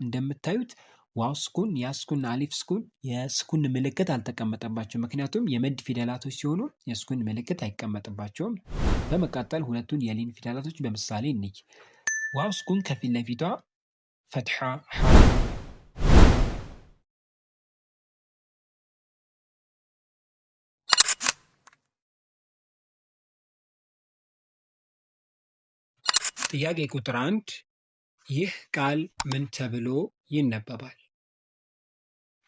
እንደምታዩት ዋው ስኩን፣ ያ ስኩን፣ አሊፍ ስኩን የስኩን ምልክት አልተቀመጠባቸው። ምክንያቱም የመድ ፊደላቶች ሲሆኑ የስኩን ምልክት አይቀመጥባቸውም። በመቀጠል ሁለቱን የሊን ፊደላቶች በምሳሌ እንይ። ዋው ስኩን ከፊት ለፊቷ ፈትሓ ጥያቄ ቁጥር 1፣ ይህ ቃል ምን ተብሎ ይነበባል?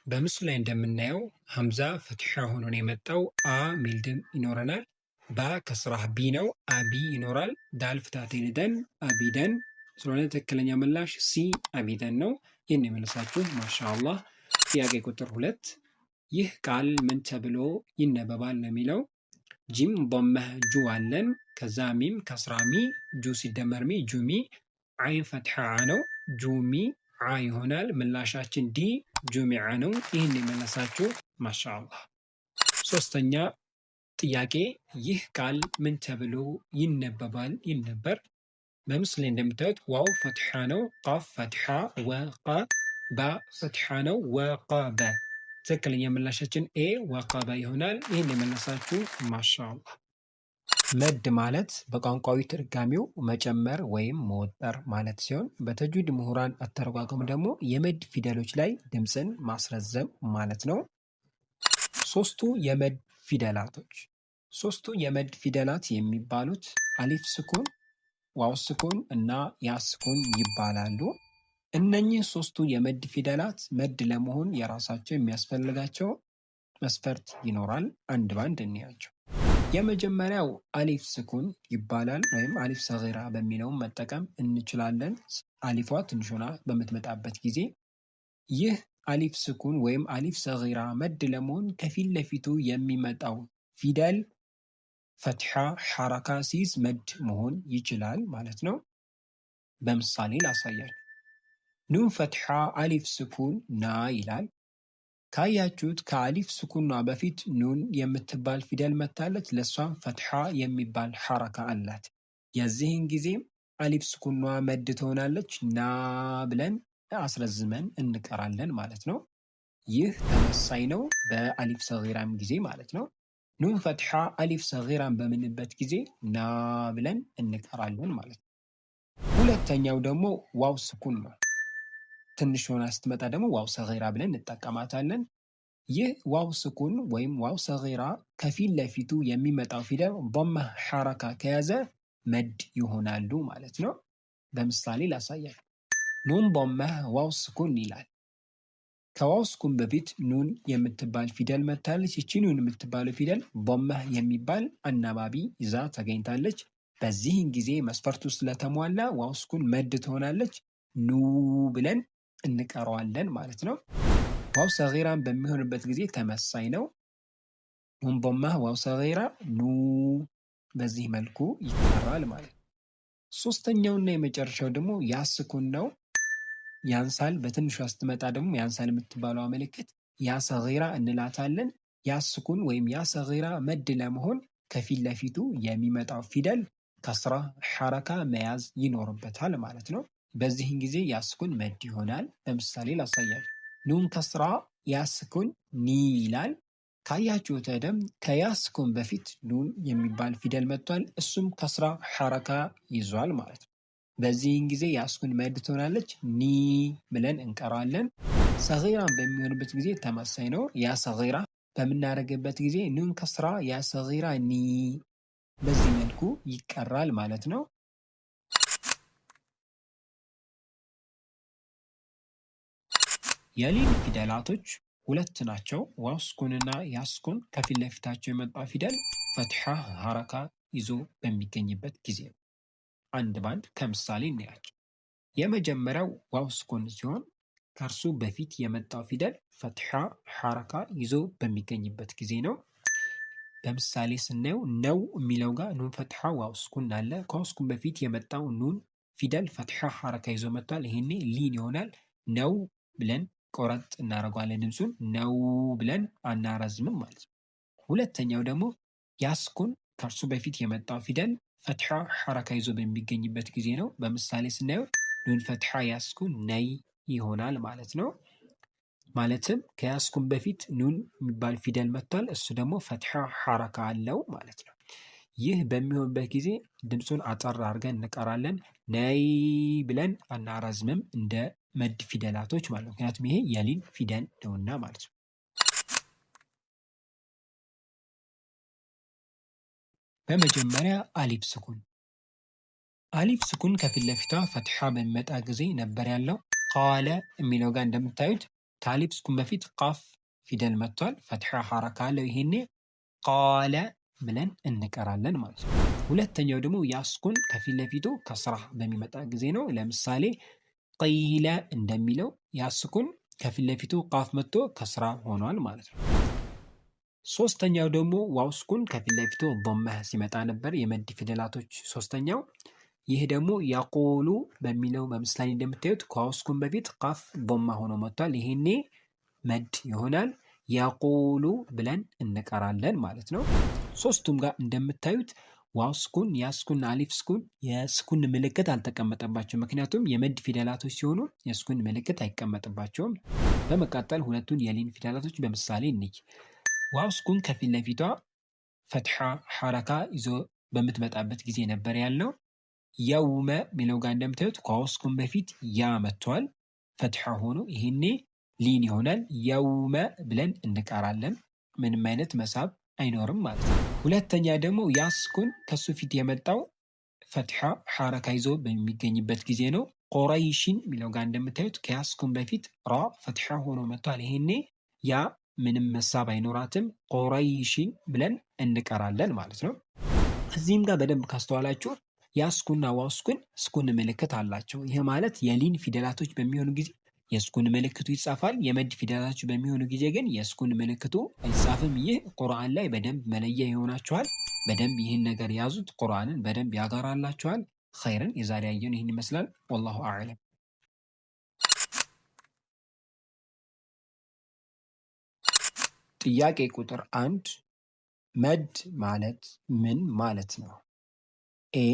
በምስሉ ላይ እንደምናየው ሐምዛ ፈትሓ ሆኖ ነው የመጣው። አ ሚል ድምፅ ይኖረናል። ባ ከስራህ ቢ ነው፣ አቢ ይኖራል። ዳል ፍታቴን ደን አቢደን ስለሆነ ትክክለኛ ምላሽ C አቢደን ነው። ይህን የመለሳችሁ ማሻአላህ። ጥያቄ ቁጥር 2፣ ይህ ቃል ምን ተብሎ ይነበባል ነው የሚለው። ጂም ዶመህ ጁ አለን። ከዛ ሚም ከስራ ሚ፣ ጁ ሲደመር ሚ ጁሚ፣ አይን ፈትሓ ዓ ነው፣ ጁሚ ዓ ይሆናል። ምላሻችን D ጁሚዓ ነው። ይህን የመለሳችሁ ማሻአላህ። ሶስተኛ ጥያቄ፣ ይህ ቃል ምን ተብሎ ይነበባል ይል ነበር። በምስሉ ላይ እንደምታዩት ዋው ፈትሓ ነው፣ ቃፍ ፈትሓ ወቀ፣ ባ ፈትሓ ነው፣ ወቀበ። ትክክለኛ ምላሻችን A ወቀበ ይሆናል። ይህን የመለሳችሁ ማሻአላህ። መድ ማለት በቋንቋዊ ትርጓሜው መጨመር ወይም መወጠር ማለት ሲሆን በተጅዊድ ምሁራን አተረጓጎም ደግሞ የመድ ፊደሎች ላይ ድምፅን ማስረዘም ማለት ነው። ሶስቱ የመድ ፊደላቶች ሶስቱ የመድ ፊደላት የሚባሉት አሊፍ ስኩን፣ ዋው ስኩን እና ያ ስኩን ይባላሉ። እነኚህ ሶስቱ የመድ ፊደላት መድ ለመሆን የራሳቸው የሚያስፈልጋቸው መስፈርት ይኖራል። አንድ ባንድ እንያቸው። የመጀመሪያው አሊፍ ስኩን ይባላል፣ ወይም አሊፍ ሰጊራ በሚለውም መጠቀም እንችላለን። አሊፏ ትንሽ ሆና በምትመጣበት ጊዜ ይህ አሊፍ ስኩን ወይም አሊፍ ሰጊራ መድ ለመሆን ከፊት ለፊቱ የሚመጣው ፊደል ፈትሓ ሐረካ ሲይዝ መድ መሆን ይችላል ማለት ነው። በምሳሌ ላሳያችሁ። ኑን ፈትሓ አሊፍ ስኩን ና ይላል። ካያችሁት ከአሊፍ ስኩኗ በፊት ኑን የምትባል ፊደል መታለች። ለእሷም ፈትሓ የሚባል ሐረካ አላት። የዚህን ጊዜም አሊፍ ስኩኗ መድ ትሆናለች። ና ብለን አስረዝመን እንቀራለን ማለት ነው። ይህ ተመሳይ ነው በአሊፍ ሰጊራም ጊዜ ማለት ነው። ኑን ፈትሓ አሊፍ ሰጊራን በምንበት ጊዜ ና ብለን እንቀራለን ማለት ነው። ሁለተኛው ደግሞ ዋው ስኩን ነው። ትንሽ ሆና ስትመጣ ደግሞ ዋው ሰጊራ ብለን እንጠቀማታለን። ይህ ዋው ስኩን ወይም ዋው ሰጊራ ከፊት ለፊቱ የሚመጣው ፊደል ዶማ ሐረካ ከያዘ መድ ይሆናሉ ማለት ነው። በምሳሌ ላሳያችሁ። ኑን ዶመህ ዋው ስኩን ይላል። ከዋው ስኩን በፊት ኑን የምትባል ፊደል መታለች። ይቺ ኑን የምትባለው ፊደል ዶመህ የሚባል አናባቢ ይዛ ተገኝታለች። በዚህን ጊዜ መስፈርቱ ስለተሟላ ዋው ስኩን መድ ትሆናለች። ኑ ብለን እንቀረዋለን ማለት ነው። ዋው ሰጊራን በሚሆንበት ጊዜ ተመሳይ ነው። ኑን ዶመህ ዋው ሰጊራ ኑ በዚህ መልኩ ይጠራል ማለት ነው። ሶስተኛውና የመጨረሻው ደግሞ ያ ስኩን ነው። ያንሳል በትንሿ ስትመጣ ደግሞ ያንሳል የምትባለዋ ምልክት ያ ሰጊራ እንላታለን። ያ ስኩን ወይም ያ ሰጊራ መድ ለመሆን ከፊት ለፊቱ የሚመጣው ፊደል ከስራ ሐረካ መያዝ ይኖርበታል ማለት ነው። በዚህን ጊዜ ያ ስኩን መድ ይሆናል። ለምሳሌ ላሳያችሁ። ኑን ከስራ ያ ስኩን ኒ ይላል። ካያችሁት ደም ከያ ስኩን በፊት ኑን የሚባል ፊደል መጥቷል። እሱም ከስራ ሐረካ ይዟል ማለት ነው። በዚህን ጊዜ ያ ስኩን መድ ትሆናለች። ኒ ብለን እንቀራለን። ሰጊራን በሚሆንበት ጊዜ ተመሳሳይ ነው። ያ ሰጊራ በምናደርግበት ጊዜ ኑን ከስራ ያ ሰጊራ ኒ በዚህ መልኩ ይቀራል ማለት ነው። የሊን ፊደላቶች ሁለት ናቸው። ዋው ስኩንና ያ ስኩን ከፊት ለፊታቸው የመጣ ፊደል ፈትሓ ሐረካ ይዞ በሚገኝበት ጊዜ ነው። አንድ ባንድ ከምሳሌ እናያቸው። የመጀመሪያው ዋው ስኩን ሲሆን ከእርሱ በፊት የመጣው ፊደል ፈትሓ ሐረካ ይዞ በሚገኝበት ጊዜ ነው። በምሳሌ ስናየው ነው የሚለው ጋር ኑን ፈትሓ ዋው ስኩን አለ። ከዋው ስኩን በፊት የመጣው ኑን ፊደል ፈትሓ ሐረካ ይዞ መጥቷል። ይሄኔ ሊን ይሆናል። ነው ብለን ቆረጥ እናደርገዋለን ድምፁን ነው ብለን አናረዝምም ማለት ነው። ሁለተኛው ደግሞ ያ ስኩን ከእርሱ በፊት የመጣው ፊደል ፈትሓ ሐረካ ይዞ በሚገኝበት ጊዜ ነው። በምሳሌ ስናየው ኑን ፈትሓ ያ ስኩን ነይ ይሆናል ማለት ነው። ማለትም ከያ ስኩን በፊት ኑን የሚባል ፊደል መጥቷል። እሱ ደግሞ ፈትሐ ሐረካ አለው ማለት ነው። ይህ በሚሆንበት ጊዜ ድምፁን አጠር አድርገን እንቀራለን። ነይ ብለን አናራዝምም እንደ መድ ፊደላቶች ማለት ነው። ምክንያቱም ይሄ የሊን ፊደል ነውና ማለት ነው። በመጀመሪያ አሊፍ ስኩን። አሊፍ ስኩን ከፊት ለፊቷ ፈትሐ በሚመጣ ጊዜ ነበር ያለው። قال የሚለው ጋር እንደምታዩት ከአሊፍ ስኩን በፊት ቃፍ ፊደል መጥቷል። ፈትሐ ሐረካ አለው። ይሄኔ قال ብለን እንቀራለን ማለት ነው። ሁለተኛው ደግሞ ያ ስኩን ከፊት ለፊቱ ከስራ በሚመጣ ጊዜ ነው። ለምሳሌ قيل እንደሚለው ያ ስኩን ከፊት ለፊቱ ቃፍ መጥቶ ከስራ ሆኗል ማለት ነው። ሶስተኛው ደግሞ ዋው ስኩን ከፊት ለፊቱ ዶመህ ሲመጣ ነበር የመድ ፊደላቶች ሶስተኛው። ይህ ደግሞ يقول በሚለው በምሳሌ እንደምታዩት ከዋው ስኩን በፊት ቃፍ ዶማ ሆኖ መጥቷል። ይሄኔ መድ ይሆናል። يقول ብለን እንቀራለን ማለት ነው። ሶስቱም ጋር እንደምታዩት ዋው ስኩን፣ ያ ስኩን፣ አሊፍ ስኩን የስኩን ምልክት አልተቀመጠባቸው። ምክንያቱም የመድ ፊደላቶች ሲሆኑ የስኩን ምልክት አይቀመጥባቸውም። በመቀጠል ሁለቱን የሊን ፊደላቶች በምሳሌ እንይ። ዋው ስኩን ከፊት ለፊቷ ፈትሐ ሐረካ ይዞ በምትመጣበት ጊዜ ነበር ያለው። يوم የሚለው ጋር እንደምታዩት ከዋው ስኩን በፊት ያ መጥቷል፣ ፈትሐ ሆኖ ይሄኔ ሊን ይሆናል። يوم ብለን እንቀራለን። ምንም አይነት መሳብ አይኖርም ማለት ነው። ሁለተኛ ደግሞ ያ ስኩን ከሱ ፊት የመጣው ፈትሐ ሐረካ ይዞ በሚገኝበት ጊዜ ነው። قريش የሚለው ጋር እንደምታዩት ከያ ስኩን በፊት ራ ፈትሐ ሆኖ መጥቷል። ይሄኔ ያ ምንም መሳብ አይኖራትም። قريش ብለን እንቀራለን ማለት ነው። እዚህም ጋር በደንብ ካስተዋላችሁ ያ ስኩንና ዋው ስኩን ስኩን ምልክት አላቸው። ይህ ማለት የሊን ፊደላቶች በሚሆኑ ጊዜ የስኩን ምልክቱ ይጻፋል። የመድ ፊደላቶች በሚሆኑ ጊዜ ግን የስኩን ምልክቱ አይጻፍም። ይህ ቁርአን ላይ በደንብ መለያ ይሆናችኋል። በደንብ ይህን ነገር ያዙት። ቁርአንን በደንብ ያጋራላችኋል። ኸይርን የዛሬ ያየን ይህን ይመስላል። ወላሁ አዕለም። ጥያቄ ቁጥር 1፣ መድ ማለት ምን ማለት ነው? A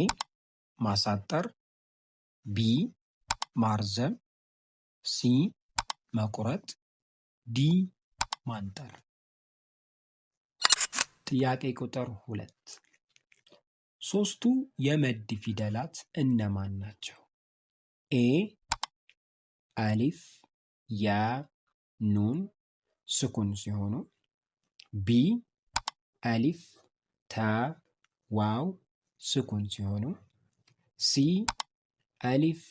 ማሳጠር፣ B ማርዘም፣ C መቁረጥ፣ D ማንጠር። ጥያቄ ቁጥር 2፣ ሶስቱ የመድ ፊደላት እነማን ናቸው? A አሊፍ፣ ያ፣ ኑን ስኩን ሲሆኑ፣ B አሊፍ፣ ታ፣ ዋው ስኩን ሲሆኑ፣ C አሊፍ፣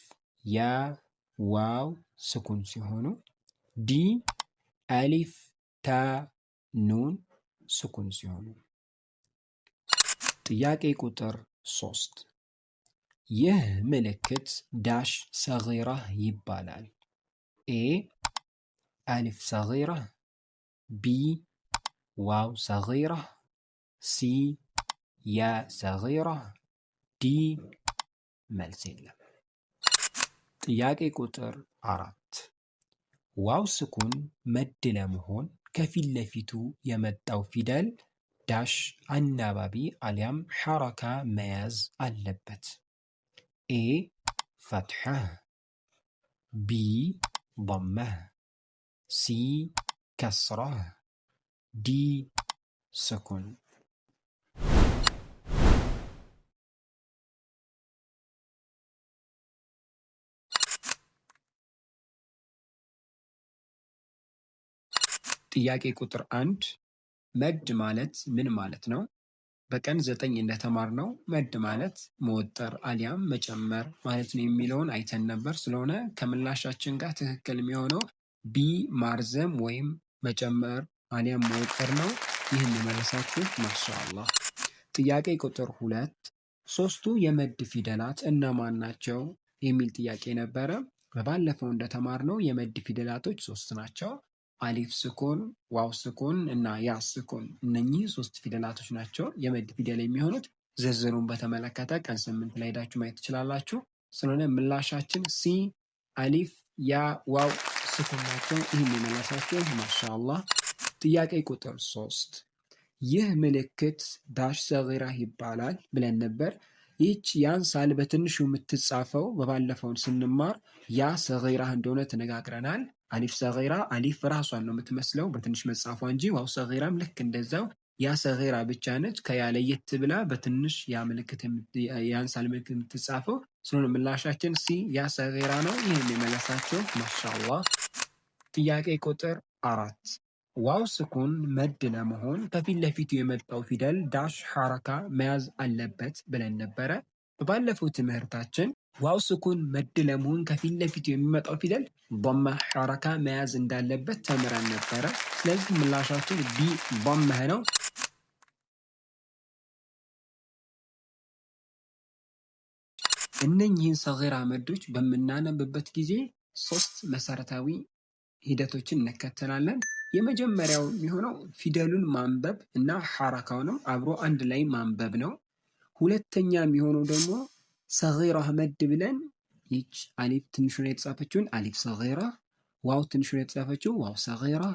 ያ፣ ዋው ስኩን ሲሆኑ፣ D አሊፍ፣ ታ፣ ኑን ስኩን ሲሆኑ። ጥያቄ ቁጥር 3፣ ይህ ምልክት dash ሰጊራ ይባላል። A አሊፍ ሰጊራ፣ B ዋው ሰጊራ፣ C ያ ሰጊራ፣ D መልስ የለም። ጥያቄ ቁጥር 4፣ ዋው ስኩን መድ ለመሆን ከፊት ለፊቱ የመጣው ፊደል dash አናባቢ አሊያም ሐረካ መያዝ አለበት። A ፈትሐ፣ B ضመህ፣ C ከስራ፣ D ስኩን። ጥያቄ ቁጥር 1፣ መድ ማለት ምን ማለት ነው? በቀን 9 እንደተማርነው መድ ማለት መወጠር አሊያም መጨመር ማለት ነው የሚለውን አይተን ነበር። ስለሆነ ከምላሻችን ጋር ትክክል የሚሆነው B ማርዘም ወይም መጨመር አሊያም መወጠር ነው። ይህን የመለሳችሁ ማሻአላህ። ጥያቄ ቁጥር 2፣ ሶስቱ የመድ ፊደላት እነማን ናቸው የሚል ጥያቄ ነበረ። በባለፈው እንደተማርነው የመድ ፊደላቶች ሶስት ናቸው። አሊፍ ስኩን፣ ዋው ስኩን እና ያ ስኩን፣ እነኚህ ሶስት ፊደላቶች ናቸው የመድ ፊደል የሚሆኑት። ዝርዝሩን በተመለከተ ቀን 8 ላይ ሄዳችሁ ማየት ትችላላችሁ። ስለሆነ ምላሻችን C አሊፍ፣ ያ፣ ዋው ስኩን ናቸው። ይህን የመለሳችሁ ማሻአላህ። ጥያቄ ቁጥር 3፣ ይህ ምልክት dash ሰጊራ ይባላል ብለን ነበር። ይህች ያንሳል በትንሹ የምትጻፈው በባለፈውን ስንማር ياء صغيرة እንደሆነ ተነጋግረናል። ألف صغيرة አሊፍ ራሷን ነው የምትመስለው በትንሽ መጻፏ እንጂ واو صغيرة ም ልክ እንደዛው ياء صغيرة ብቻ ነች። ከያ ለየት ብላ በትንሽ ያ ምልክት ያንሳል ምልክት የምትጻፈው ስለሆነ ምላሻችን C ياء صغيرة ነው። ይህን የመለሳቸው ما شاء الله። ጥያቄ ቁጥር 4፣ واو سكون መድ ለመሆን ከፊት ለፊቱ የመጣው ፊደል dash حركة መያዝ አለበት ብለን ነበረ። በባለፈው ትምህርታችን واو سكون መድ ለመሆን ከፊት ለፊቱ የሚመጣው ፊደል ضمة حركة መያዝ እንዳለበት ተምረን ነበረ። ስለዚህ ምላሻችን B ضمة ነው። እነኚህን صغيرة መዶች በምናነብበት ጊዜ ሶስት መሰረታዊ ሂደቶችን እንከተላለን። የመጀመሪያው የሚሆነው ፊደሉን ማንበብ እና ሐረካውንም አብሮ አንድ ላይ ማንበብ ነው። ሁለተኛ የሚሆነው ደግሞ صغيرة መድ ብለን ይች አሊፍ ትንሹ ላይ የተጻፈችውን ألف صغيرة፣ واو ትንሹ ላይ የተጻፈችው واو صغيرة፣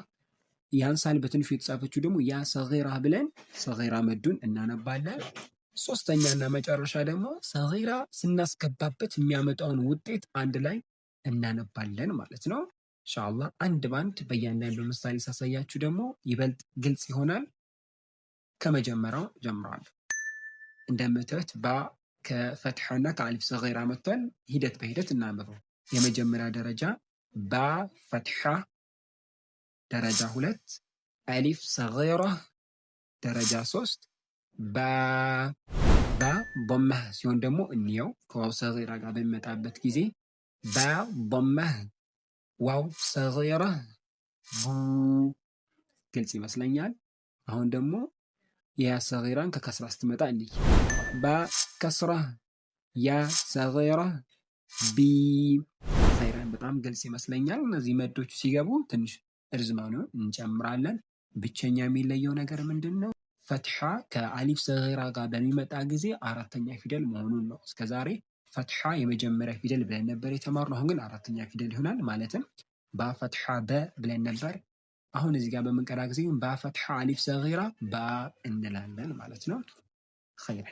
ያንሳል በትንሹ የተጻፈችው ደግሞ ياء صغيرة ብለን صغيرة መዱን እናነባለን። ሶስተኛ እና መጨረሻ ደግሞ صغيرة ስናስገባበት የሚያመጣውን ውጤት አንድ ላይ እናነባለን ማለት ነው። إن شاء الله አንድ ባንድ በእያንዳንዱ ምሳሌ ሳሳያችሁ ደግሞ ይበልጥ ግልጽ ይሆናል። ከመጀመሪያው ጀምሯል። እንደምታዩት باء ከ فتحة እና ከ ألف صغيرة መጥቷል። ሂደት በሂደት እናንብበው። የመጀመሪያ ደረጃ باء فتحة፣ ደረጃ 2 ألف صغيرة፣ ደረጃ 3 با። باء ضمة ሲሆን ደግሞ እንየው ከ واو صغيرة ጋር በሚመጣበት ጊዜ باء ضمة واو صغيرة ቡ። ግልጽ ይመስለኛል። አሁን ደግሞ የ ياء صغيرة ን ከ كسرة ስትመጣ እንይ። باء كسرة ياء صغيرة ቢ። خيرا በጣም ግልጽ ይመስለኛል። እነዚህ መዶቹ ሲገቡ ትንሽ እርዝማኔውን እንጨምራለን። ብቸኛ የሚለየው ነገር ምንድን ነው? فتحة ከ ألف صغيرة ጋር በሚመጣ ጊዜ አራተኛ ፊደል መሆኑን ነው። እስከዛሬ فتحة የመጀመሪያ ፊደል ብለን ነበር የተማርነው። አሁን ግን አራተኛ ፊደል ይሆናል። ማለትም باء فتحة በ ብለን ነበር። አሁን እዚህ ጋር በምንቀራ ጊዜ باء فتحة ألف صغيرة با እንላለን ማለት ነው። خيرا።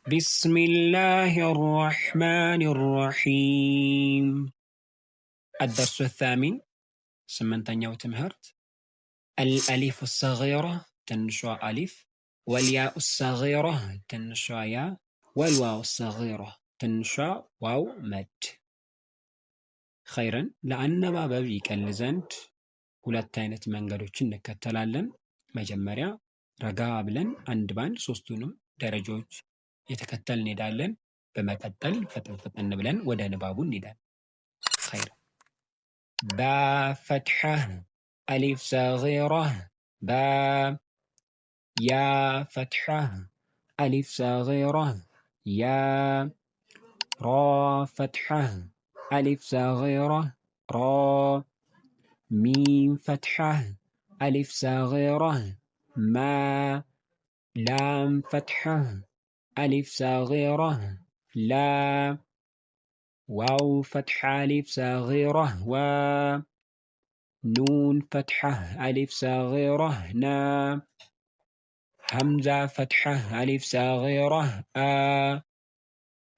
بسم الله الرحمن الرحيم። الدرس الثامن ስምንተኛው ትምህርት الألف الصغيرة ትንሿ አሊፍ፣ والياء الصغيرة ትንሿ ያ፣ والواو الصغيرة ትንሿ ዋው መድ። خيرا ለአነባበብ ይቀል ዘንድ ሁለት አይነት መንገዶችን እንከተላለን። መጀመሪያ ረጋ ብለን አንድ ባንድ ሶስቱንም ደረጃዎች የተከተል እንሄዳለን። በመቀጠል ፈጠን ፈጠን ብለን ወደ ንባቡ እንሄዳለን። خيرا باء فتحة ألف صغيرة با፣ ياء فتحة ألف صغيرة يا፣ راء فتحة ألف صغيرة را፣ ميم فتحة ألف صغيرة ما፣ لام فتحة ألف صغيرة لا፣ واو فتحة ألف صغيرة وا፣ نون فتحة ألف صغيرة نا፣ همزة فتحة ألف صغيرة آ፣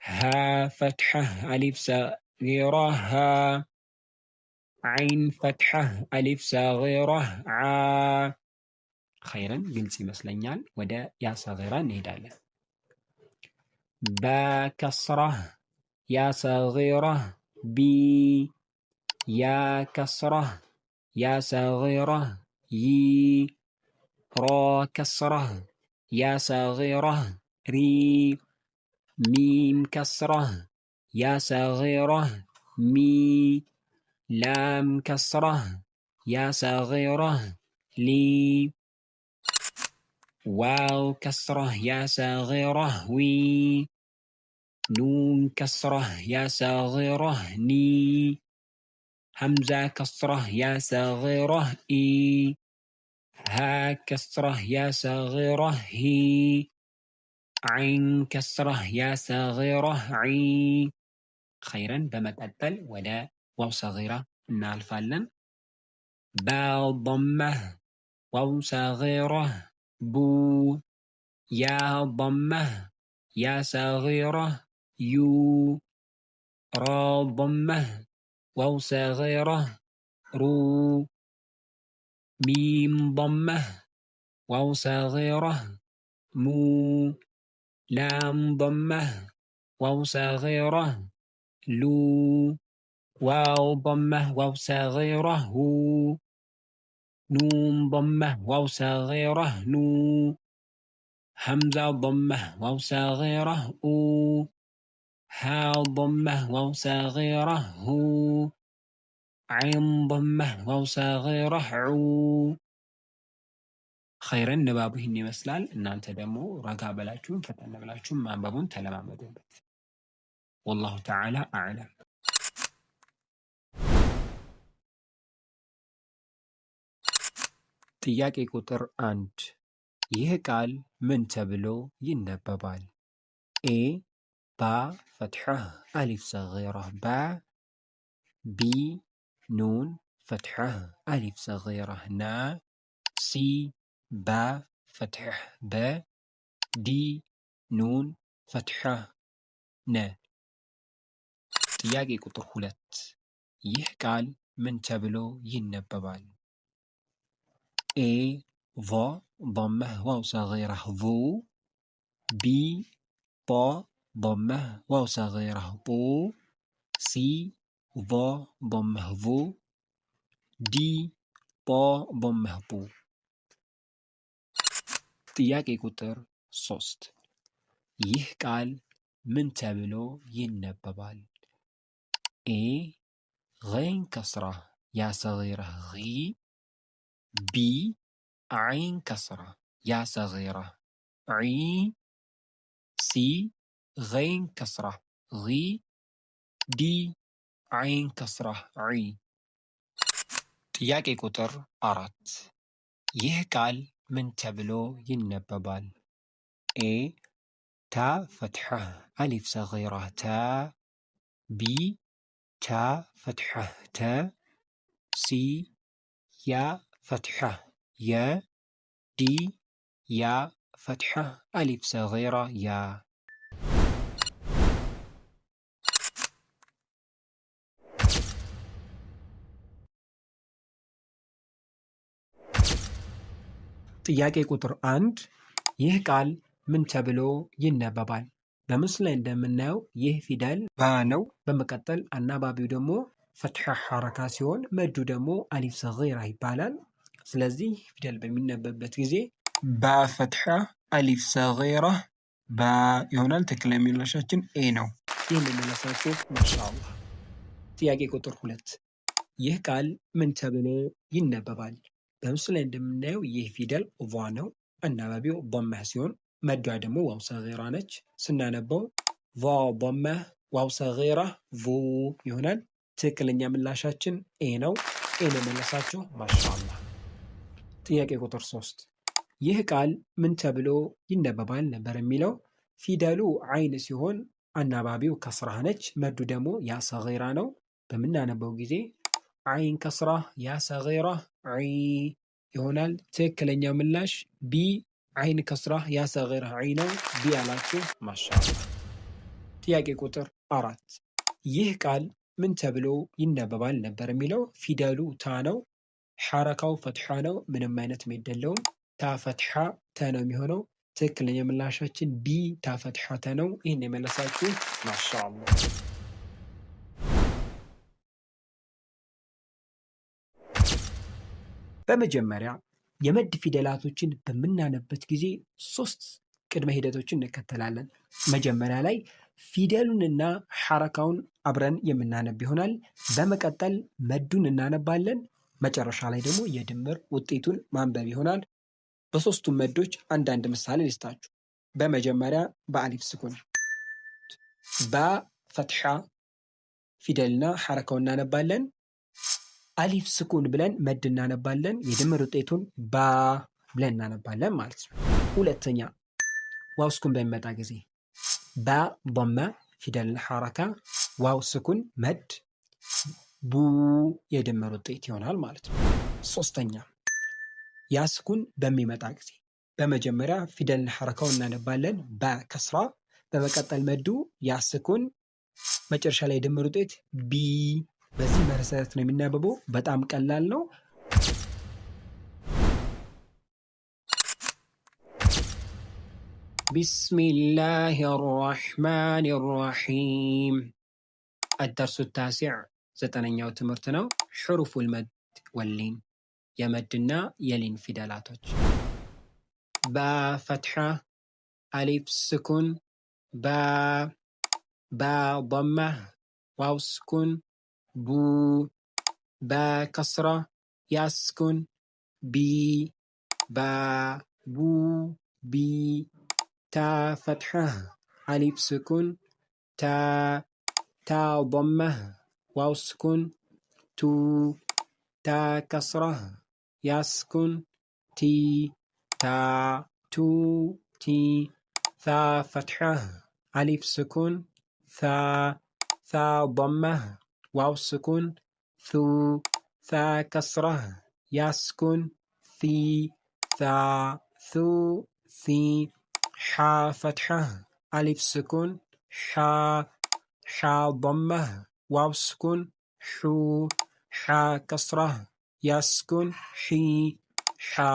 هاء فتحة ألف صغيرة ها፣ عين فتحة ألف صغيرة ዓ። خيرا ግልጽ ይመስለኛል። ወደ ياء صغيرة እንሄዳለን። باء كسرة ياء صغيرة ቢ፣ ياء كسرة ياء صغيرة ይ፣ راء كسرة ياء صغيرة ሪ፣ ميم كسرة ياء صغيرة ሚ፣ لام كسرة ياء صغيرة ሊ፣ واو كسرة ياء صغيرة ዊ፣ نون كسرة ياء صغيرة ኒ፣ همزة كسرة ياء صغيرة ኢ፣ هاء كسرة ياء صغيرة ሂ፣ عين كسرة ياء صغيرة ዒ። خيرا በመቀጠል ወደ واو صغيرة እናልፋለን። باء ضمة واو صغيرة ቡ፣ ياء ضمة ياء صغيرة ዩ፣ راء ضمة واو صغيرة ሩ፣ ميم ضمة واو صغيرة ሙ፣ لام ضمة واو صغيرة ሉ፣ واو ضمة واو صغيرة ሁ፣ نون ضمة واو صغيرة ኑ፣ همزة ضمة واو صغيرة ኡ፣ هاء ضمة واو صغيرة ሁ፣ عين ضمة واو صغيرة ዑ። ኸይረን ንባቡ ይህን ይመስላል። እናንተ ደግሞ ረጋ በላችሁም ፈጠን ብላችሁም ማንበቡን ተለማመዱበት። والله تعالى أعلم። ጥያቄ ቁጥር 1፣ ይህ ቃል ምን ተብሎ ይነበባል? A باء فتحة ألف صغيرة با፣ B نون فتحة ألف صغيرة ና፣ C باء فتحة በ፣ D نون فتحة ነ። ጥያቄ ቁጥር 2፣ ይህ ቃል ምን ተብሎ ይነበባል? A ظ ضمة واو صغيرة ظ፣ B ط ضمة واو صغيرة ጡ፣ C ظ ضمة ظ፣ D ጣ ضمة ጡ። ጥያቄ ቁጥር 3፣ ይህ ቃል ምን ተብሎ ይነበባል? A غين كسرة ياء صغيرة غ፣ B عين كسرة ياء صغيرة ዒ፣ C غين كسرة غ፣ D عين كسرة ዒ። ጥያቄ ቁጥር 4፣ ይህ ቃል ምን ተብሎ ይነበባል? A تاء فتحة ألف صغيرة ታ፣ B ታ فتحة ተ፣ C ياء فتحة የ፣ D ياء فتحة ألف صغيرة ያ። ጥያቄ ቁጥር 1፣ ይህ ቃል ምን ተብሎ ይነበባል? በምስሉ ላይ እንደምናየው ይህ ፊደል ባ ነው። በመቀጠል አናባቢው ደግሞ فتحة حركة ሲሆን መዱ ደግሞ ألف صغيرة ይባላል። ስለዚህ ፊደል በሚነበብበት ጊዜ باء فتحة ألف صغيرة ባ ይሆናል። ትክክለኛ ምላሻችን A ነው። ይህን የመለሳችሁ ما شاء الله። ጥያቄ ቁጥር 2፣ ይህ ቃል ምን ተብሎ ይነበባል? በምስሉ ላይ እንደምናየው ይህ ፊደል ቫ ነው። አናባቢው ضمة ሲሆን መዷ ደግሞ واو صغيرة ነች። ስናነበው ቫ ضمة واو صغيرة ቡ ይሆናል። ትክክለኛ ምላሻችን A ነው። A ነው የመለሳችሁ ما شاء الله። ጥያቄ ቁጥር 3፣ ይህ ቃል ምን ተብሎ ይነበባል ነበር የሚለው። ፊደሉ አይን ሲሆን አናባቢው كسرة ነች። መዱ ደግሞ ياء صغيرة ነው። በምናነበው ጊዜ عين كسرة ياء صغيرة ዒ ይሆናል። ትክክለኛው ምላሽ B عين كسرة ياء صغيرة ዒ ነው። B ያላችሁ ما شاء الله። ጥያቄ ቁጥር 4፣ ይህ ቃል ምን ተብሎ ይነበባል ነበር የሚለው። ፊደሉ ታ ነው። ሐረካው فتحة ነው። ምንም አይነት مد የለውም። تاء فتحة ተ ነው የሚሆነው። ትክክለኛ ምላሻችን B تاء فتحة ተ ነው። ይህን የመለሳችሁ ما شاء الله። በመጀመሪያ የመድ ፊደላቶችን በምናነበት ጊዜ ሶስት ቅድመ ሂደቶችን እንከተላለን። መጀመሪያ ላይ ፊደሉንና ሐረካውን አብረን የምናነብ ይሆናል። በመቀጠል መዱን እናነባለን። መጨረሻ ላይ ደግሞ የድምር ውጤቱን ማንበብ ይሆናል። በሶስቱም መዶች አንዳንድ ምሳሌ ልስጣችሁ። በመጀመሪያ በአሊፍ ስኩን ባ ፈትሓ ፊደልና ሐረካውን እናነባለን። አሊፍ ስኩን ብለን መድ እናነባለን። የድምር ውጤቱን ባ ብለን እናነባለን ማለት ነው። ሁለተኛ واو سكون በሚመጣ ጊዜ باء ضمة ፊደልና حركة፣ واو سكون مد፣ ቡ የድምር ውጤት ይሆናል ማለት ነው። ሶስተኛ ያ ስኩን በሚመጣ ጊዜ በመጀመሪያ ፊደልን ሐረካውን እናነባለን በከስራ፣ በመቀጠል መዱ ያ ስኩን፣ መጨረሻ ላይ ድምር ውጤት ቢ። በዚህ መሰረት ነው የሚነበበው። በጣም ቀላል ነው። بسم الله الرحمن الرحيم። الدرس التاسع ዘጠነኛው ትምህርት ነው። حروف المد واللين የመድና የሊን ፊደላቶች። باء فتحة፣ ألف سكون፣ با፣ باء ضمة፣ واو سكون፣ بو፣ باء كسرة፣ ياء سكون፣ بي፣ با بو بي፣ تاء فتحة፣ ألف سكون፣ تا፣ تاء ضمة፣ واو سكون፣ تو፣ تاء كسرة፣ ياء سكون፣ تي፣ تا تو تي፣ ثاء فتحة፣ ألف سكون፣ ثا፣ ثاء ضمة፣ واو سكون፣ ثو፣ ثاء كسرة፣ ياء سكون፣ ثي፣ ثا ثو ثي፣ حاء فتحة፣ ألف سكون፣ حا፣ حاء ضمة፣ واو سكون፣ حو፣ حاء كسرة፣ ياء سكون፣ حي፣ حا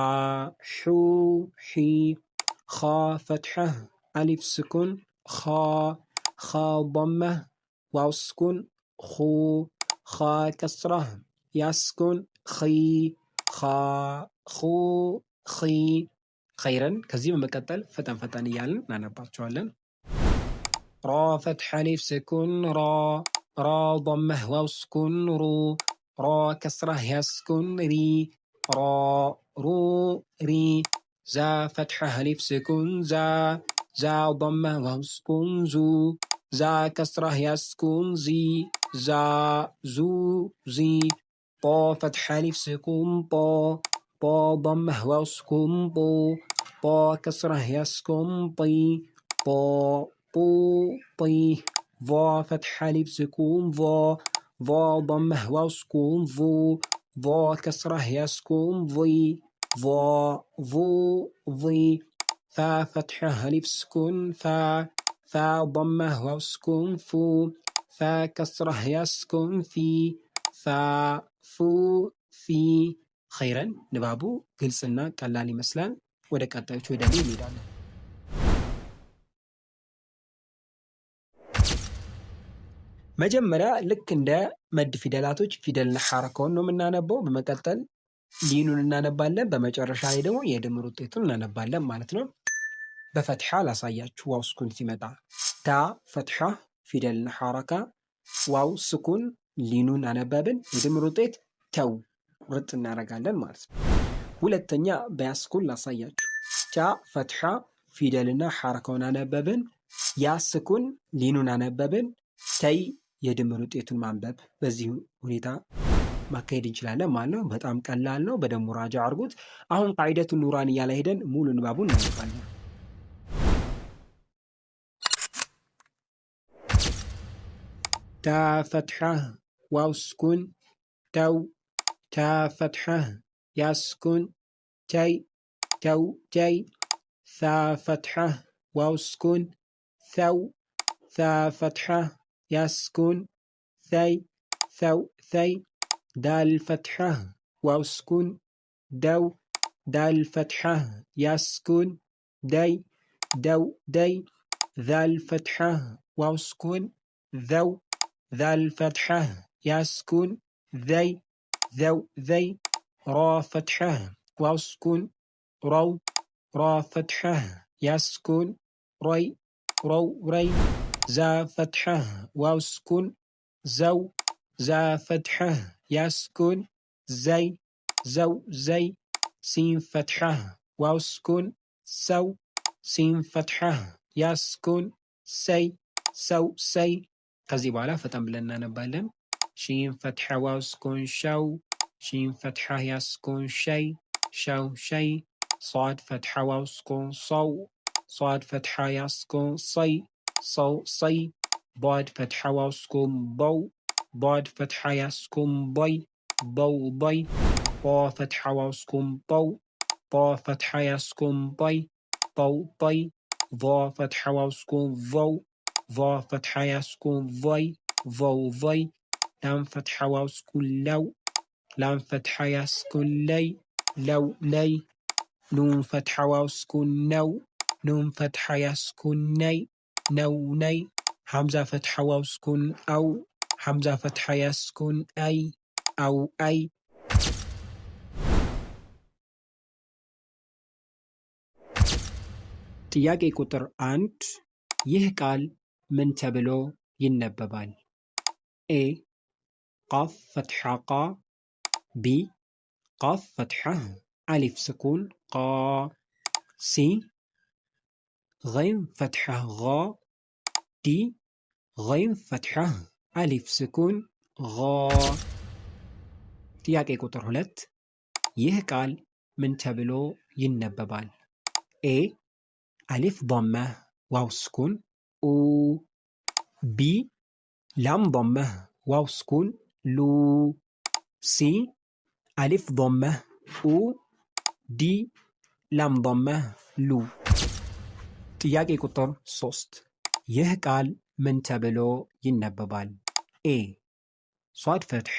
حو حي፣ خاء فتحة፣ ألف سكون፣ خا፣ خاء ضمة፣ واو سكون፣ خو፣ خاء كسرة፣ ياء سكون፣ خي፣ خا خو خي። خيرا። ከዚህ በመቀጠል ፈጠን ፈጠን እያልን እናነባቸዋለን። راء فتحة ألف سكون را፣ راء ضمة واو سكون رو፣ راء كسرة ياء سكون ري፣ را رو ري፣ زاء فتحة ألف سكون زا፣ زاء ضمة واو سكون زو፣ زاء كسرة ياء سكون زي፣ زا زو زي፣ طاء فتحة ألف سكون طا፣ طاء ضمة واو سكون طو፣ طاء كسرة ياء سكون طي፣ طا طو طي፣ ظاء فتحة ألف سكون ظا، ظاء ضمة واو سكون ظو، ظاء كسرة ياء سكون ظي، ظا ظو ظي፣ ثاء فتحة ألف سكون ثا، ثاء ضمة واو سكون فو، ثاء كسرة ياء سكون ثي، ثا ثو ثي። خيرا። ንባቡ ግልጽና ቀላል ይመስላል። ወደ ቀጣዮቹ ወደ ሊ እንሄዳለን። መጀመሪያ ልክ እንደ መድ ፊደላቶች ፊደልና ሐረካውን ነው የምናነበው። በመቀጠል ሊኑን እናነባለን። በመጨረሻ ላይ ደግሞ የድምር ውጤቱን እናነባለን ማለት ነው። በፈትሓ ላሳያችሁ። واو سكون ሲመጣ تاء فتحة ፊደልና حركة፣ واو سكون ሊኑን አነበብን። የድምር ውጤት ተው ርጥ እናደርጋለን ማለት ነው። ሁለተኛ በ ياء سكون ላሳያችሁ። تاء فتحة ፊደልና ሐረካውን አነበብን። ياء سكون ሊኑን አነበብን። ተይ የድምር ውጤቱን ማንበብ በዚህ ሁኔታ ማካሄድ እንችላለን ማለት ነው። በጣም ቀላል ነው። በደንብ مراجعة አድርጉት። አሁን قاعدة نورانية ላይ ሄደን ሙሉ ንባቡን እናነባለን። تاء فتحة واو سكون تو፣ تاء فتحة ياء سكون تي፣ تو تي፣ ثاء فتحة واو سكون ثو፣ ثاء فتحة ياء سكون ثي፣ ثو ثي፣ دال فتحة واو سكون دو፣ دال فتحة ياء سكون دي፣ دو دي፣ ذال فتحة واو سكون ذو፣ ذال فتحة ياء سكون ذي፣ ذو ذي፣ راء فتحة واو سكون رو፣ راء فتحة ياء سكون ري፣ رو ري፣ زاء فتحة واو سكون زو፣ زاء فتحة ياء سكون زي፣ زو زي፣ سين فتحة واو سكون سو፣ سين فتحة ياء سكون سي፣ سو سي። ከዚህ በኋላ ፈጠን ብለን እናነባለን። شين فتحة واو سكون شو፣ شين فتحة ياء سكون شي፣ شو شي፣ صاد فتحة واو سكون صو፣ صاد فتحة ياء سكون صي፣ صو صي፣ ضاد فتحة واو سكون ضو፣ ضاد فتحة ياء سكون ضي፣ ضو ضي፣ طاء فتحة واو سكون طو፣ ጣ ፈትሓ ያ ስኩን ጣይ፣ ጠው ጠይ። ظ ፈትሓ ዋው ስኩን ظው፣ ظ ፈትሓ ያ ስኩን ظይ፣ ظው ظይ። ላም ፈትሓ ዋው ስኩን ለው፣ ላም ፈትሓ ያ ስኩን ለይ፣ ለው ለይ። ኑን ፈትሓ ዋው ስኩን ነው፣ ኑን ፈትሓ ያ ስኩን ነይ፣ ነው ነይ። ሐምዛ ፈትሓ ዋው ስኩን አው፣ ሐምዛ ፈትሓ ያ ስኩን አይ፣ አው አይ። ጥያቄ ቁጥር 1፣ ይህ ቃል ምን ተብሎ ይነበባል? A ቃፍ ፈትሓ ቃ፣ B ቃፍ ፈትሓ አሊፍ ስኩን ቃ፣ C ገይን ፈትሓ ጋ፣ D ገይን ፈትሓ አሊፍ ስኩን ጋ። ጥያቄ ቁጥር 2፣ ይህ ቃል ምን ተብሎ ይነበባል? A አሊፍ ዶመ ዋው ስኩን ኡ፣ B ላም ዶመ ዋው ስኩን ሉ፣ C አሊፍ ዶመ ኡ፣ D ላም ዶመ ሉ። ጥያቄ ቁጥር 3፣ ይህ ቃል ምን ተብሎ ይነበባል? A ሷድ ፈትሓ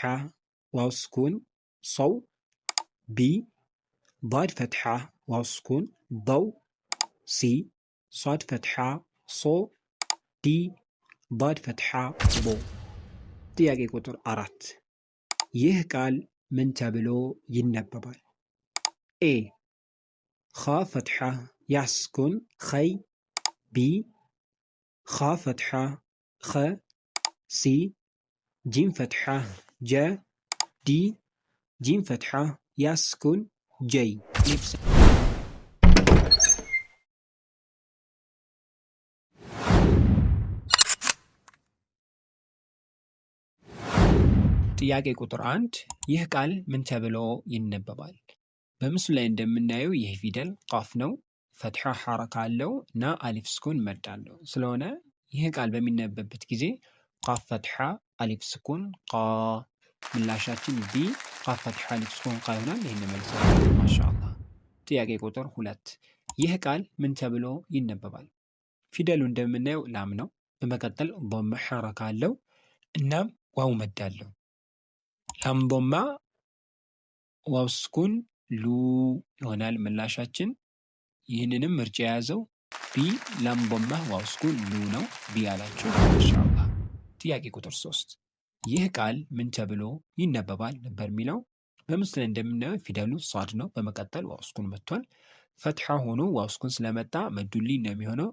ዋው ስኩን ሶው፣ B ዳድ ፈትሓ ዋው ስኩን ዶው፣ C ሷድ ፈትሓ ሶ፣ D ዳድ ፈትሓ ቦ። ጥያቄ ቁጥር 4፣ ይህ ቃል ምን ተብሎ ይነበባል? A ኻ ፈትሓ ያ ስኩን ኸይ፣ B ኻ ፈትሓ ኸ፣ C ጂም ፈትሓ ጀ፣ D ጂም ፈትሓ ያ ስኩን ጀይ። ጥያቄ ቁጥር 1፣ ይህ ቃል ምን ተብሎ ይነበባል? በምስሉ ላይ እንደምናየው ይህ ፊደል ቃፍ ነው። ፈትሓ ሐረካ አለው እና አሊፍ ስኩን መድ አለው። ስለሆነ ይህ ቃል በሚነበብበት ጊዜ ቃፍ ፈትሓ አሊፍ ስኩን ቃ። ምላሻችን B ቃፍ ፈትሓ አሊፍ ስኩን ቃ ይሆናል። ይህን መልሳለን። ማሻአላህ። ጥያቄ ቁጥር 2፣ ይህ ቃል ምን ተብሎ ይነበባል? ፊደሉ እንደምናየው ላም ነው። በመቀጠል ዶማ ሐረካ አለው፣ እናም ዋው መድ አለው። ላም ዶማ ዋው ስኩን ሉ ይሆናል ምላሻችን። ይህንንም ምርጫ የያዘው B ላም ዶማ ዋው ስኩን ሉ ነው። B ያላችሁ ማሻአላህ። ጥያቄ ቁጥር 3፣ ይህ ቃል ምን ተብሎ ይነበባል ነበር የሚለው። በምስሉ ላይ እንደምናየው ፊደሉ ሷድ ነው። በመቀጠል ዋው ስኩን መጥቷል። ፈትሓ ሆኖ ዋው ስኩን ስለመጣ መዱሊን ነው የሚሆነው።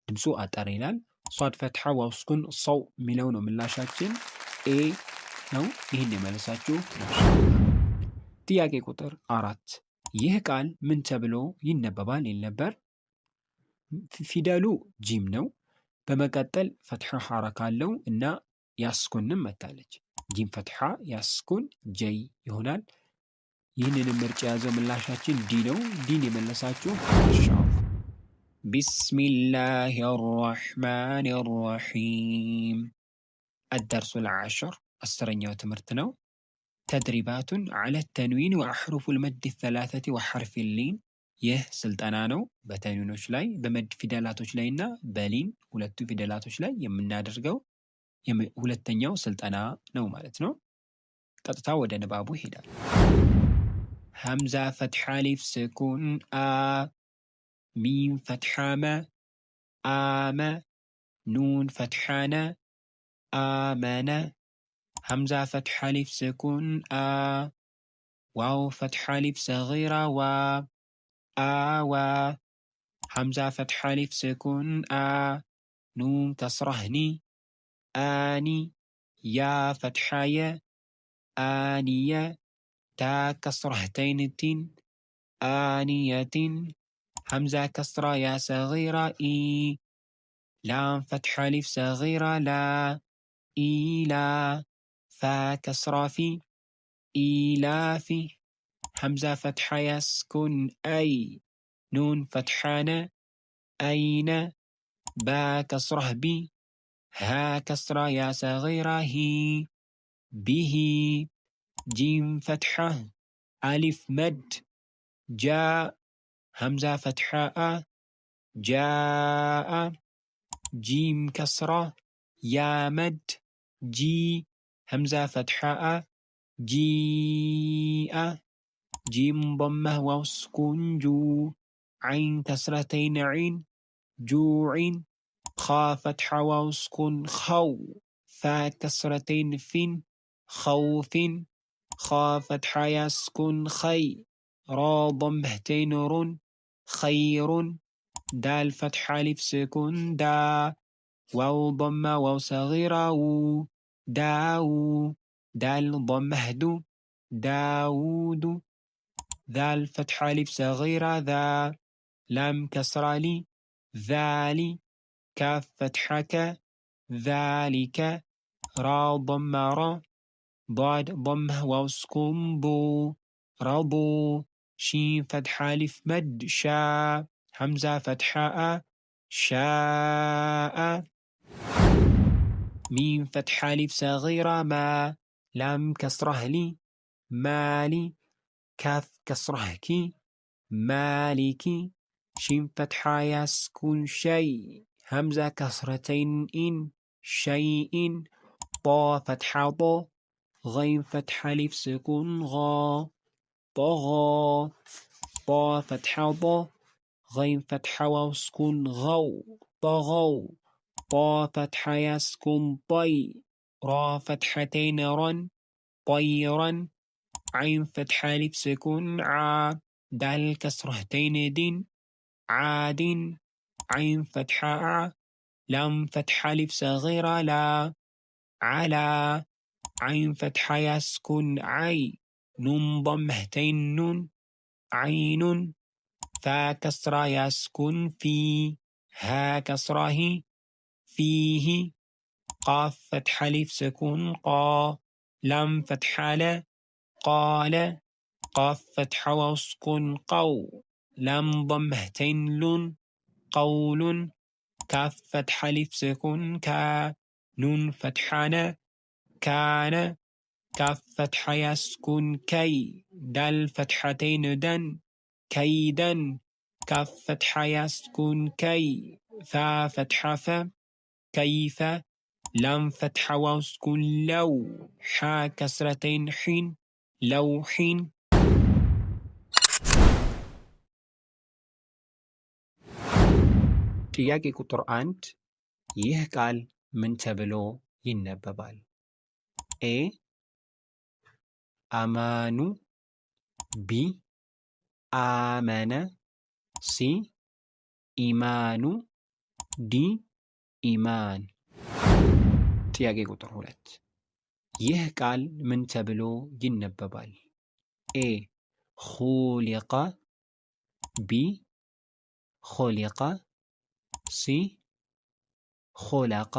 ድምፁ አጠር ይላል። ሷድ ፈትሓ ዋው ስኩን ሰው የሚለው ነው ምላሻችን፣ A ነው። ይህን የመለሳችሁ ማሻአላህ። ጥያቄ ቁጥር 4፣ ይህ ቃል ምን ተብሎ ይነበባል ይል ነበር። ፊደሉ ጂም ነው። በመቀጠል ፈትሓ ሐረካ አለው እና ያስኩንም መታለች። ጂም ፈትሓ ያስኩን ጀይ ይሆናል። ይህንንም ምርጫ የያዘው ምላሻችን D ነው። D ን የመለሳችሁ ማሻአላህ። ቢስሚላሂ አራሕማን አራሒም። አደርሱል ዓሽር፣ 10ኛው ትምህርት ነው። تدريبات على التنوين وأحرف المد الثلاثة وحرف اللين። ይህ ስልጠና ነው። በተንዊኖች ላይ፣ በመድ ፊደላቶች ላይ እና በሊን ሁለቱ ፊደላቶች ላይ የምናደርገው ሁለተኛው ስልጠና ነው ማለት ነው። ቀጥታ ወደ ንባቡ ይሄዳል። ሐምዛ ፈትሓ አሊፍ ስኩን አ፣ ሚም ፈትሓ መ፣ አመ። ኑን ፈትሓ ነ፣ አመነ። ሐምዛ ፈትሓ አሊፍ ስኩን አ፣ ዋው ፈትሓ አሊፍ ሰጊራ ዋ፣ አዋ። ሐምዛ ፈትሓ አሊፍ ስኩን አ፣ ኑን ከስረህ ኒ፣ አኒ። ያ ፈትሓ የ፣ አኒየ። ታ ከስረህተይን ቲን፣ አኒየቲን። ሐምዛ ከስራ ያ ሰጊራ ኢ፣ ላም ፈትሓ አሊፍ ሰጊራ ላ፣ ኢላ። ፋ ከስራ ፊ፣ ኢላፊ። ሐምዛ ፈትሓ ያ ስኩን አይ፣ ኑን ፈትሓ ነ፣ አይነ። ባ ከስረህ ቢ፣ ሃ ከስራ ያ ሰጊራ ሂ፣ ቢሂ። ጂም ፈትሓ አሊፍ መድ ጃ ሀምዛ ፈትሓ አ ጃአ ጂም ከስራ ያ መድ ጂ ሀምዛ ፈትሓ አ ጂአ ጂም ضመህ ዋው ስኩን ጁ ዓይን ከስረተይን ዒን ጁዒን ኻ ፈትሓ ዋው ስኩን ኸው ፋ ከስረተይን ፊን ኸውፊን ኻ ፈትሓ ያ ስኩን ኸይ ራ ضመህተይን ሩን ኸይሩን ዳል ፈትሓ አሊፍ ስኩን ዳ ዋው ضመ ዋው ሰጊራ ው ዳው ዳል ضመህ ዱ ዳውዱ ذال فتحة ألف صغيرة ذا لام كسرة لي ذالي كاف فتحة ك ذلك را ضمة را ضاد ضمة واو سكون ضو رضو شين فتحة ألف مد شا همزة فتحة أ شاء ميم فتحة ألف صغيرة ما لام كسرة لي مالي كاف كسرة كي مالكي شين فتحة يا سكون شي همزة كسرتين إن شيء طا فتحة ض غين فتحة ألف سكون غا طغى طا فتحة ض غين فتحة واو سكون غو طغوا طا فتحة يا سكون طي را فتحتين رن طيرا عين فتحة ألف سكون ع دال كسرتين دين عاد عين فتحة ع لام فتحة ألف صغيرة لا على عين فتحة يسكن عي نون ضمتين نون عين فا كسرة يسكن في ها كسرة هي فيه قاف فتحة ألف سكون قا لام فتحة لا قال قاف فتحة واو سكون قو لام ضمتين لون قول كاف فتحة ألف سكون كا نون فتحة نا كان كاف فتحة يسكن كي دال فتحتين دن كيدا كاف فتحة يسكن كي ثا فتحة ف كيف لام فتحة واو سكون لو حا كسرتين حين لوح. ጥያቄ ቁጥር 1፣ ይህ ቃል ምን ተብሎ ይነበባል? ኤ አማኑ፣ ቢ አመነ፣ ሲ ኢማኑ፣ ዲ ኢማን። ጥያቄ ቁጥር 2፣ ይህ ቃል ምን ተብሎ ይነበባል? ኤ ኹሊቀ፣ ቢ ኾሊቀ፣ ሲ ኾለቀ፣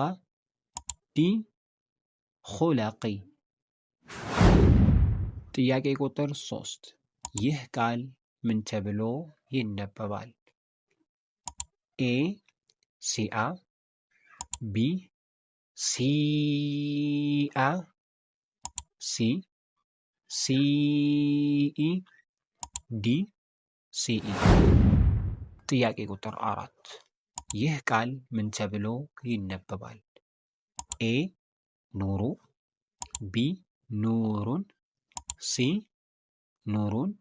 ዲ ኾለቂ። ጥያቄ ቁጥር 3፣ ይህ ቃል ምን ተብሎ ይነበባል? ኤ ሲአ፣ ቢ ሲአ፣ ሲ ሲኢ፣ ዲ ሲኢ። ጥያቄ ቁጥር 4፣ ይህ ቃል ምን ተብሎ ይነበባል? ኤ ኑሩ፣ ቢ ኑሩን፣ ሲ ኑሩን፣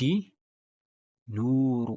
ዲ ኑሩ።